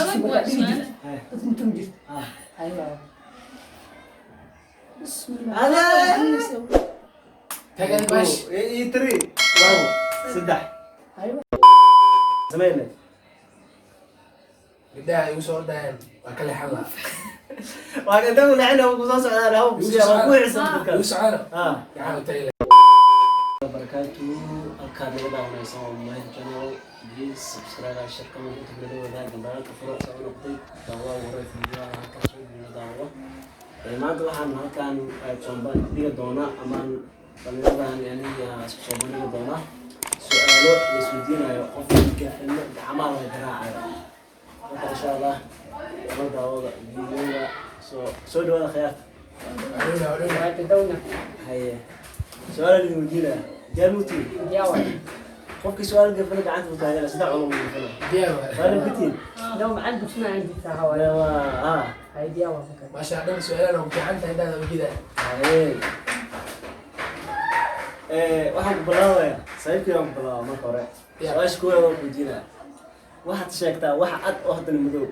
Adag waa su'aal. Dadku mutum jirta. Ah. Aywa. Bismillah. Tagan bash. Iyo three, labo, saddex. Aywa. Sameyle. Gabdhaha igu soo ordayaan waa ka leexan lahaa. Waa ka daw lacina ku soo socdaan haw ku sii waa ku xisan dadka. Igu socono. Ah. Gacan u tagi. Barakaatu, halkaad naga daawanaysan waa Mahir Channel. Please subscribe, share, comment, inta nala wadaag, gambaraalka furo soo noqday daawa warar fiidiyoha halkaas soo gelino daawo. Maanta waxaan halkaan soo bandhigi doonaa amaan dhalinyaradan aniga isku soo bandhigi doonaa su-aalo la isweydiinayo, qofka gafano gacmaha laga garaacayo. Marka insha Allah la daawada videoga. Soo dhawaada khiyaarta. Adhowna, adhowna. Waa tadawna. Haye, su-aala la weydiinaya, diyaar mutiin? Diyaar. Qofkii su-aal gafana gacanta u taagana saddex culum uu gafana. Diyaar waay. Waana kutiin. لو ما عندك ما عندي ساعة. waa waa ah. هاي diyaar waa fakar. Maasha dhan su-aalaan oo fiican tahay intaada ujeedaa. Haye. Waxaan ku bilaabayaa saaxiibkii, aan ku bilaaba marka hore. Yeah. Su-aasha koowaad waan ku weydiinaya: waxaad sheegtaa wax cad oo haddana madow.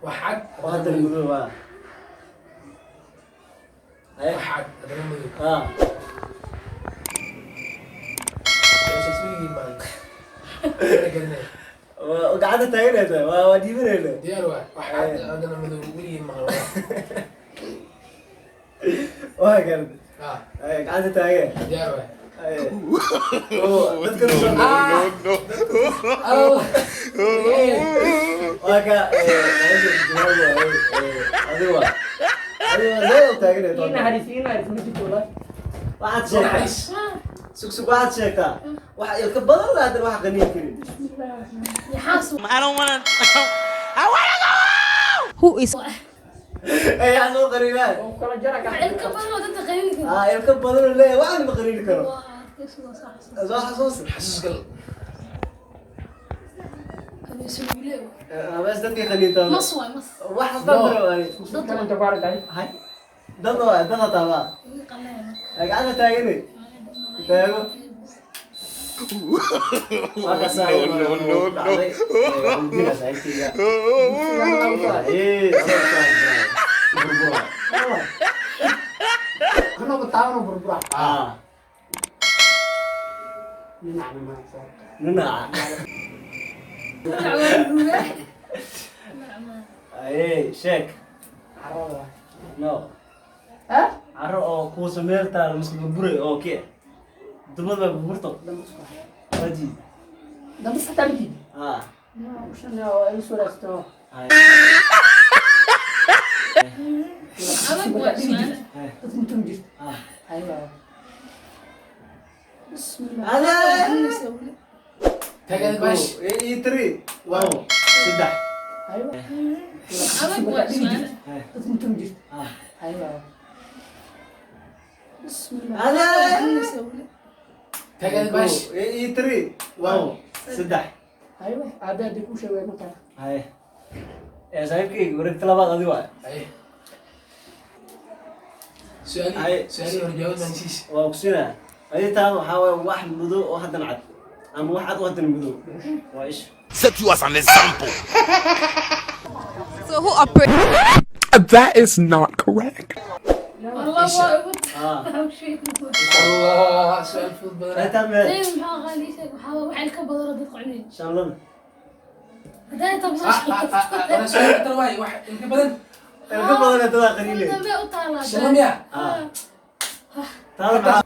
Wax cad. Oo haddana madow, ah. Haye. Wax cad haddana madow. Ah. Su-aashaas weligii maalin. Mana garanay. Waa gacanta taaganaysa, waa dhiibanayna. Diyaar waay. Wax cad haddana madow weligii maqal. Waa garad. Ah. Haye, gacanta taagee. Diyaar waay. Haye. Oo, dadka soo Allah. waa ka jawaab waaye. Adiga waa adiga waa zee u taaganaysa. Ina haris, ina haris ma jirto wallahi. Waxaad sheegtaa, sug sug, waxaad sheegtaa waxa ilka badan la haddana waxa qaniin karin. Yaxaas. I don't wanna. I wanna go. Who is Yaa soo qaniinaa? Oo kala jara. Ilka badan oo dadka qaniini karo. Ah, ilka badan oo leeyahay waxna ma qaniini karo. Waa soo sax. Soo xasuus. Xasuus gal. Habeensuule. Habees dadkii qaniintaa. Mas waay, mas. Wax dad waay. Dad inta ku aragtay. Hay, dad waay, dad hataa waa Iga qalaya. Gacanta taagani taago. Waa ka saa. No, no, no, no. Weydiina saaxiibkayga. Burbura. Anoo taawano burbura. Ah. Ninacna ma soo. Ninaca. Haye, sheeg. Carrada. No. Ha? Carro oo kuusa meel taalo mise burburay oo kee dumad baa burburto. Dambas. Waji. Dambas xataa ma jiid. Ah. Ushan oo ay soo raasto. Haye. Adag waa su'aal. Dadku mutum jirta. Ah. Aywa. Bismillah. Tagan bash. Iyo three, labo, saddex. Aywa. Adag waa su'aal. Dadku mutum jirta. Ah. Aywa. Bismillah. Tagan bash. Iyo three, labo, saddex. Aywa. Aabe haddii kuu sheegay ma tahay. Haye. Saaxiibkayga, wareegta labaad adi waay. Haye. Su-aali Haye. su-aali hore jawaab baan siis. Waa ku siinaya adi. Taada waxaa waaye wax madow oo haddana cad ama wax cad oo haddana madow, waa isha. Set you as an example. So who operates? That is not correct. Wallah waa igu Ah. Allah, su-aal fudud badan. Taa mee? Dayib, maxaa qaali sheeg, waxaa waa wax ilka badan oo dadka cuneen. Shanlada. Hadday tabso. Ah ah ah ah, ana su-aal kale waay, wax ilka badan. Ilka badan ee dadaa qaniile. Dambe u taalaa. Shanla miya? Ah. Taada maxaa?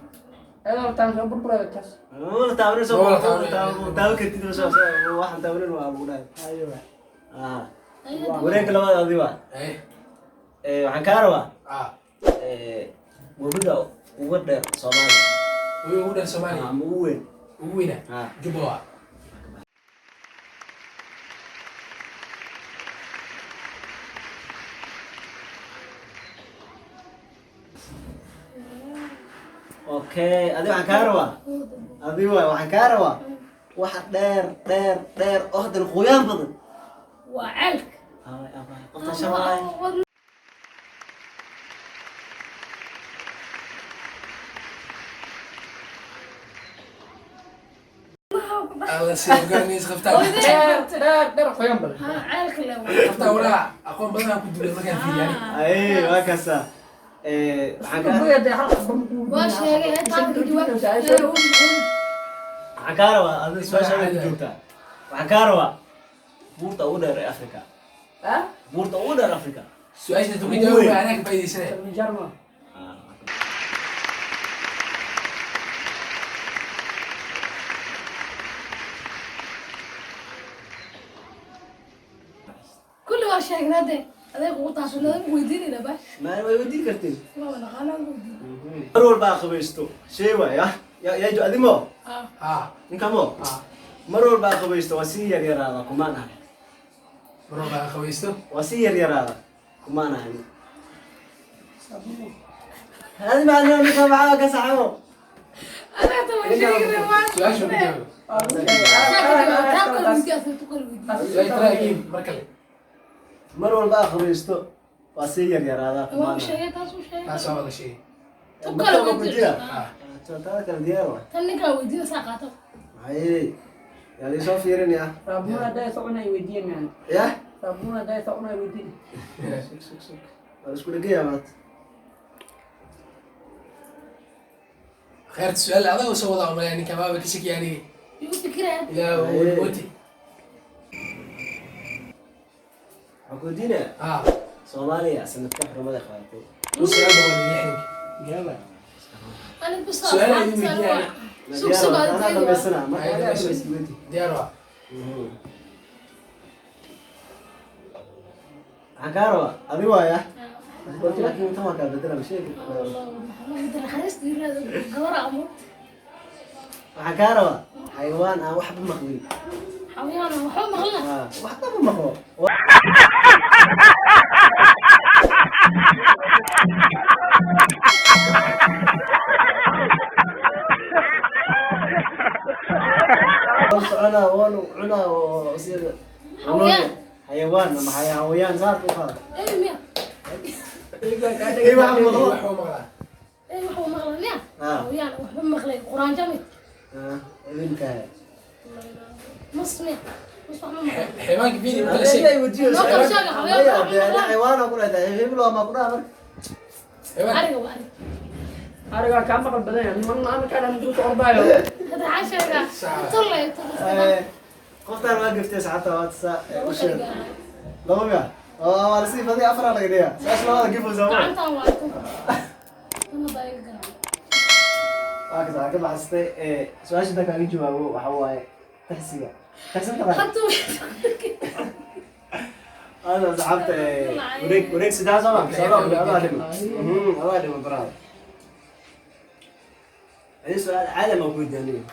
Ayadoo taan soo burburaya taas. Wala taabanin soo. Wala taabanin. Taaban kartid ma soo waxaan taabanin waa lagu dhahay. Aywa. Ah. Wareegga labaad adi waa. Haye. Waxaan kaa rabaa Ah. webiga ugu dheer Soomaaliya. Way ugu dheer Soomaaliya. Ama ugu weyn. Ugu weyna. Ah. Jubba waa. Okay, adi waxaan kaa rabaa, adi waay, waxaan kaa rabaa waxa dheer dheer dheer oo haddana qoyaan badan. Waa ceelka. Awaay, awaay, qofta shawaay. Alla sii garanaysa qabtaan. Dheer dheer dheer qoyan badan. Ha, ceelka le waa. Qabtaan walaa aqoon badan aan ku duulay markaan fiiriyay. Ay, waa kaasa. Waxaan kaa Kuya dee hal xabba ma kuu Waa sheegay, taa ka jawaab. waxaan kaa rabaa adiga su-aasha adiga ku joogtaa. Waxaan kaa rabaa buurta ugu dheer ee Afrika. Ha? Buurta ugu dheer Afrika. Su-aasha dadku jawaab anaa ka faa'iidaysanaya. Kilimanjaro ma. Kulli waa sheegnaa dee. Adeeg ugu taasoo nada weydiinayna baash. Ma way weydiin kartiin. Waa naqaanaa weydiin. Mar walba aa qabaysto. Shay waay ah. Yaa yaa adimo. Ah. Ah, Ninka mo. ah. Mar walba aa qabaysto waa sii yar yaraada kumaan ahay. Mar walba aan qabaysto. Waa sii yar yaraada kumaan ahay. Hadi macallin ninka maxaa ka saxamo? Adeeg ta waa sheegnaa waa. Su-aasha ku jawaab. Taa ka jawaab, taa kala weydiin, asaga tu kala weydiin. Su-aasha try again mar kale. Mar walba aa qabaysto waa sii yar yaraada Waa kumaan u ahay. sheegay, taas u sheegay. Taas waa la sheegay. Tu kala weydiin. Ah, Taa kala diyaar waay. Tan ninkaa weydiin saa qaato. Maxay? Yaa la soo fiirinaya. Saabuun hadday soconay weydiin yani. Yah? Saabuun hadday soconay weydiin. Sug sug sug. Waa isku dhegaya maanta. Khayrta su-aal adag oo soo wadaa umalaya ninka maaba ka shakiya aniga. Yuu fikiraya. Ilaa uu wati. Waxaan ku weydiinayaa Ah, Soomaaliya sanadka xurmada qaadatay. 1960. Jawaab. Aniga ku soo Su'aal ayuu weydiinaya. Sug sug Anaa adeeg. dhamaysana marka Ay, anaa dhamaysan. dhamaysan weydii. Diyaar waa. Waxaan kaa rabaa adiga waaya. Laakiin tan waa kaa bedela ma sheegi. Waxaan kaa rabaa xayawaan aan waxba maqlin. Ah, waxba ma maqlo. Waan soconaa, waan cunaa oo sida Xayawaan. Xayawaan ama xayawaan saas u qaado. Ee, wax maqlo. Wax uu maqlaa. Ah, idinka. Xayawaanka fiiri ma kala sheeg. Ay, weydiiyo. Noo kala sheega, xayawaan Maya, wax dee, maqlaa. xayawaan oo ku leedahay, hebel waa ma ku dhaha marka. Xayawaan. Ariga kaa maqal badan yahay. Man ana kaa dhan duuta ordaayo. Qoftaan waa gaftay saxaabta waa tasaa u sheeg. Laba miya? Waa la sii fadhiya afar aa laga dhigaa. Su-aasha labada gif oo Waa kaas waxaan ka baxsatay su-aasha intaan kaaga jawaabo waxa waaye taxsiga. Taxsi ma taqaan? Hada saxaabta wareeg wareeg saddex soo ma? Soo ma? Adaa dhima. Adaa dhima baraada. Adi su-aal caadi ma ku weydiinaya.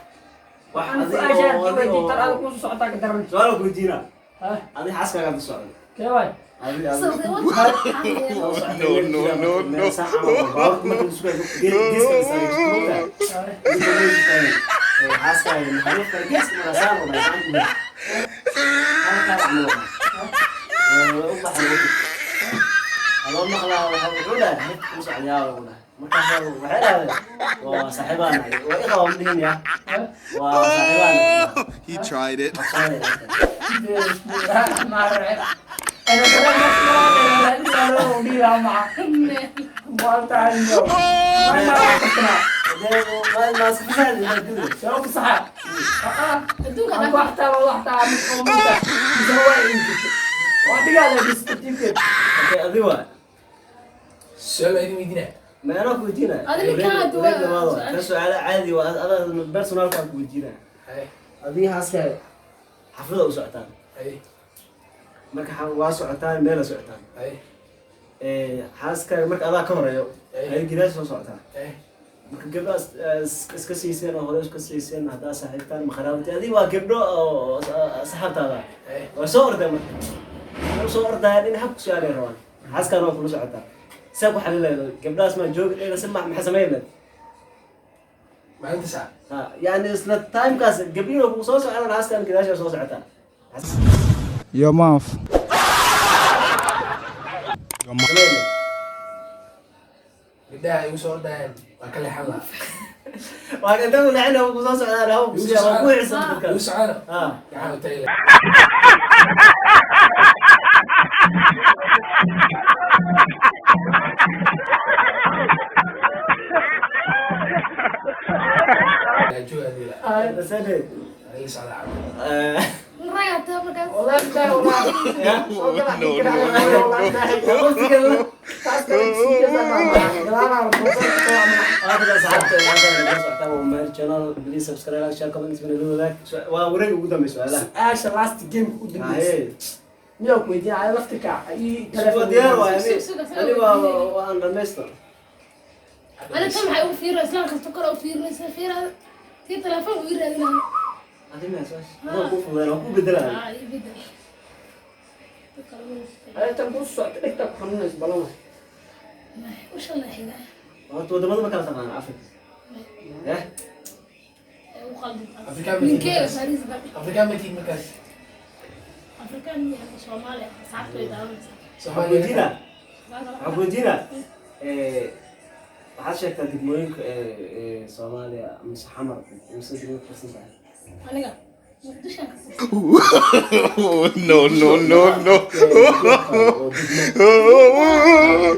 Wax Ana adiga su-aasha oo haddii adiga weydiin tan oo adiga kuusoo socotaa ka daran. su-aal ku weydiina. Ha? Adi xaaskaaga hadda socda. Kee waay? Adi adi. No, no, no, no. He tried it. Ana daran ma dhigaa maca. Waa tahay yo. Ma ma Soo ku saxa. Ah. Aan ku xataa waa wax taa mid oo muuta. Mise waa in jirto. Waa dhigaa la diskatiifkeed. Su-aal baa idin weydiinaya. ما انا كوجينا هذا اللي كان دواء. كان سؤال عادي وانا بيرسونال كان كوجينا Haye, هذه حاسكا حفظه وسعتان haye, marka waa socotaan meel socotaan haye, ee xaaskaaga marka adaa ka horeeyo ay gidaas soo socotaan haye. marka gabdho iska siiseen oo hore iska siiseen haddaa saaxiibtaan makharaabti adiga waa gabdho oo saxaabtaada Haye. waa soo ordaya marka waxay soo ordayaan in habku su-aalay rabaan xaaskaan waa kula socotaa saa ku xalin lahayd gabdhahaas maa joogi dhayna si maxaa samayn lahayd Maalinta sac. Ha, yani isla timekaas gabdhihi kugu soo socdaan xaaskaan gidaasha soo socotaa Your mouth. Samayn lahayd. Gabdhaha ay igu soo ordayaan waa ka leexan lahaa. Waa kan tagu lacina ku soo socdaan hawo ku siyaa waa ku xisan dadka. Igu socono. Ah. Gacan u tagay. Jooga adiga. Basade. Adiga socda. Ragaa taa markaas. Wallahi billahi wallahi. Soo gala. No, no, no, no. Qofka la Taas kale sii jeesaa gadaalaha la Aad asxaabta halkan nagala socotaan waa Mahir Channel. Please subscribe, like, share, comment, isna la wadaag. Waa wareeg ugu dambeeya su'aalaha. Su-aasha last game u dambeysay. Haye. Miyaa ku weydiin ay laftirka ii Waa diyaar waay. Sug, sug, sug. Ani waa aan dhamaystir. Ana tan maxay u fiirinaysaa? Islaan kasta kor u fiirinaysaa, fiirada. Tii telefoon uu ii raadinayo. Adi ma su'aasha. Waa ku fududayn, waa ku bedelaya. Ah, ii bedel. Dadka lagu nastay. Tan ku socota dhegta ku xanuunaysa balan. U shalay xigaa. Horta wadamada ma kala taqaan Afrika. Eh? Ee, u qaldin taas. Afrikaan ma tihin Ninkeega markaas. Paris ba. Afrikaan ma tihin markaas. Afrikaan miyaa Soomaaliya asxaabtu way daawanaysaa. Waxaan weydiinaa. Saas Waxaan ku weydiinaa. Waxaad sheegtaa degmooyinka ee Soomaaliya mise Xamar mise degmo ka tirsan tahay. Aniga Muqdisho ka tirsan. No, no, no, no. Oo degmo.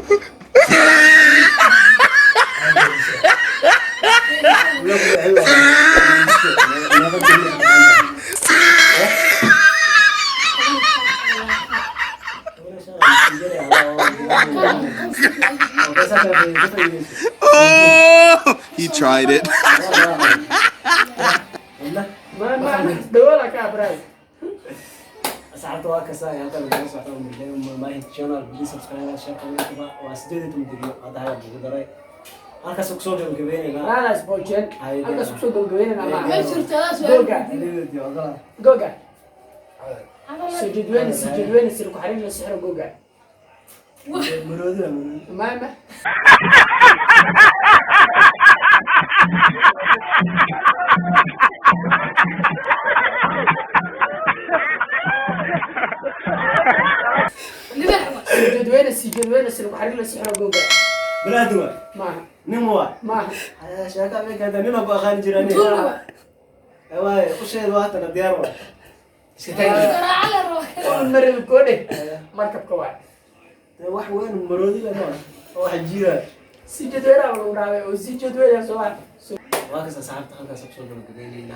Kan kan. Oh, he tried it. Ma dawala ka abraas. Asxaabta waa kasa halkan nagala socota Mahir Channel. Please subscribe, share, comment. Waa 18 degmo hadda haya ugu daray. Halkaas kusoo gabagabeynayna. Raadaas boojeen. Halkaas kusoo gabagabeynayna Ma ma. jirto taas waa. Goga. Goga. Sujud weyne sujud weyne sir ku xarin la sixir goga. Maroodina maroodi. Ma. Libaax waa. Sujud weyne sir ku xarin la sixir goga. Balaadi waay. Maaha. Nin waay. Maaha. Sheeka ma kaada nin ku aqaan jiraan. Tuul waa. Waay, usheed waa tan diyaar waay. Iska taagi. Garaaca la rabaa. Ul marin koodhe. Markabka waa. Wax weyn maroodi la ma. Wax jira. Sujud weyne lagu dhaaway oo sujud weyne soo waa. Waa kasta asxaabta halkaas kusoo gabagabeynayna.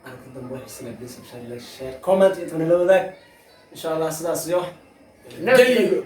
Aragti dambe waxay sina please subscribe, like, share, comment intuna la wadaag. Insha Allah sidaas iyo Nabadgelyo.